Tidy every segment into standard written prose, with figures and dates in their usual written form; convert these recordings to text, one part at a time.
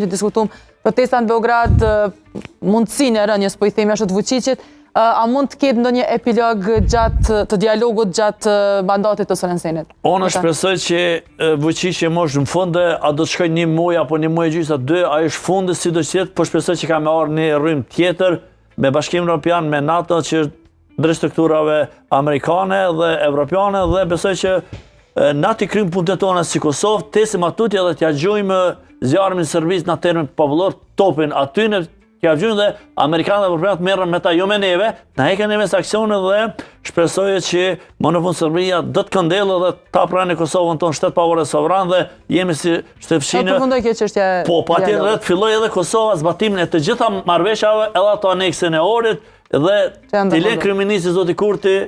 që diskutum protesta në Beograd, mundësinë e rënies, po i themi ashtu të Vučićit, a mund të ketë ndonjë epilog gjatë të dialogut gjatë mandatit të Sorensenit? Unë shpresoj që Vučići më është në fund, a do të shkoj një muaj apo një muaj e gjysë, dy, a është fundi si do të jetë, po shpresoj që ka me ardhë një rrymë tjetër me Bashkimin Evropian, me NATO që është drejt strukturave amerikane dhe evropiane dhe besoj që na t'i kryjmë punët tona si Kosovë, të ecim atutje dhe t'ja gjujmë zjarmin Serbisë në termin popullor, topin aty në t'ja gjujmë dhe amerikanët dhe evropianët merren me ta jo me neve, na heqin neve sanksione dhe shpresoj që më në fund Serbia do të këndellë dhe ta pranojë Kosovën tonë shtet pavarur e sovran dhe jemi si shtet fqinj. Po përfundoj kjo çështja. Po, patjetër dhe të filloj edhe Kosova zbatimin e të gjitha marrëveshjeve edhe ato aneksin e Ohrit Dhe t'i len kryeministri zoti Kurti,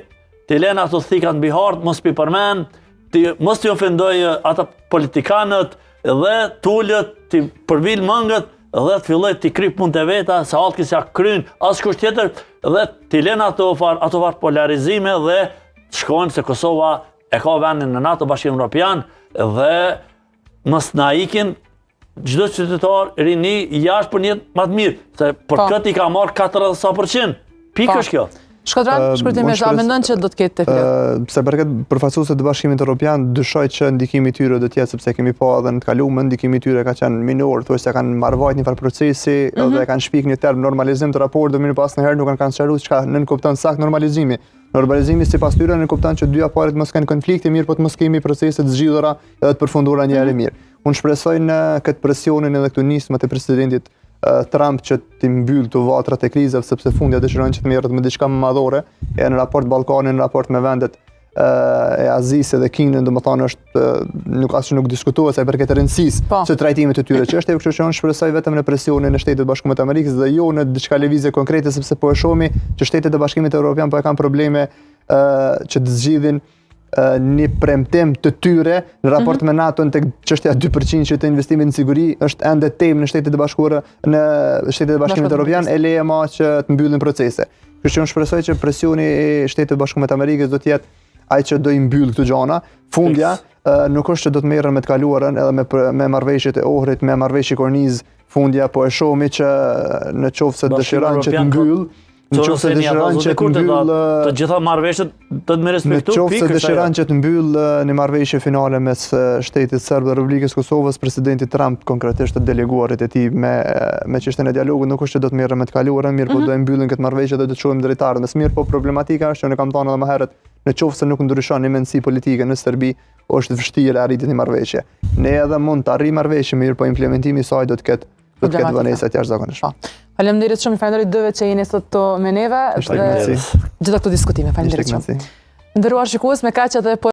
t'i len ato thikat mbi hartë, mos p'i përmen, t'i, mos t'i ofendoj ata politikanët, dhe t'ulet, t'i përvil mëngët, dhe të filloj t'i kryj punët e veta, se hallki s'ja kryn, askush tjetër, dhe t'i len ato far, ato far polarizime dhe të shkojmë se Kosova e ka vendin në NATO, Bashkimin Europian, dhe mos na ikin çdo qytetar rini jashtë për një jetë më të mirë, se për po. këtë i ka marrë 40 sa për qind. Pikë po. është kjo. Shkodran, shkurtimisht, a mendon që do të ketë epilog? Sa përket përfaqësuesve të Bashkimit Evropian, dyshoj që ndikimi i tyre do të jetë sepse kemi pa edhe në të kaluarën, ndikimi i tyre ka qenë minor, thuajse kanë marrë vajt një farë procesi mm -hmm. dhe kanë shpik një term normalizim të raporteve, mirëpo asnjëherë nuk kanë kanë sqaruar çka nënkupton sakt normalizimi. Normalizimi sipas tyre nënkupton që dyja palët mos kenë konflikte, mirëpo të mos kemi procese të zgjidhura edhe të përfunduara një herë mhm. mirë. Unë shpresoj në këtë presionin edhe këto nismat e presidentit Trump që t'i mbyll këto vatrat e krizave, sepse fundja dëshiron që të merret me diçka më madhore, e në raport Ballkanin, në raport me vendet e Azisë dhe Kinën, domethënë është nuk as që nuk diskutohet sa i përket rëndësisë po. së trajtimit të tyre çështjeve, kështu që unë shpresoj vetëm në presionin e Shteteve të Bashkuara të Amerikës dhe jo në diçka lëvizje konkrete sepse po e shohim që Shtetet e Bashkimit Evropian po e kanë probleme që të zgjidhin një premtim të tyre në raport mm -hmm. me NATO-n tek çështja 2% që të investimit në siguri është ende temë në Shtetet e Bashkuara në Shtetet e Bashkimit Evropian e le ma që të mbyllin procese. Kështu që unë shpresoj që presioni i Shteteve të Bashkuara të Amerikës do të jetë ai që do i mbyll këto gjana. Fundja nuk është që do të merren me të kaluarën edhe me me marrëveshjet e Ohrit, me marrëveshje kornizë, fundja po e shohim që në qoftë se dëshiron që të mbyll Në qoftë se dëshiron që të mbyll të gjitha marrëveshjet do të më respektu Në qoftë se dëshiron që të mbyll një marrëveshje finale mes shtetit serb dhe Republikës së Kosovës, presidenti Trump konkretisht të deleguarit e tij me me çështjen e dialogut nuk është që do të merren me të kaluarën, mirëpo mm -hmm. do e mbyllin këtë marrëveshje dhe do të shohim drejt ardhmes. Mirëpo problematika është që unë kam thënë edhe më herët, në qoftë se nuk ndryshon një mendësi politike në Serbi, është vështirë arritja e një marrëveshje. Ne edhe mund të arrijmë marrëveshje, mirëpo implementimi i saj do të ketë do të ketë vonesa të jashtëzakonshme. Po. Faleminderit shumë, faleminderit dyve që jeni sot këtu me neve dhe gjitha këto diskutime. Faleminderit shumë. Nderuar shikues, me kaq edhe po.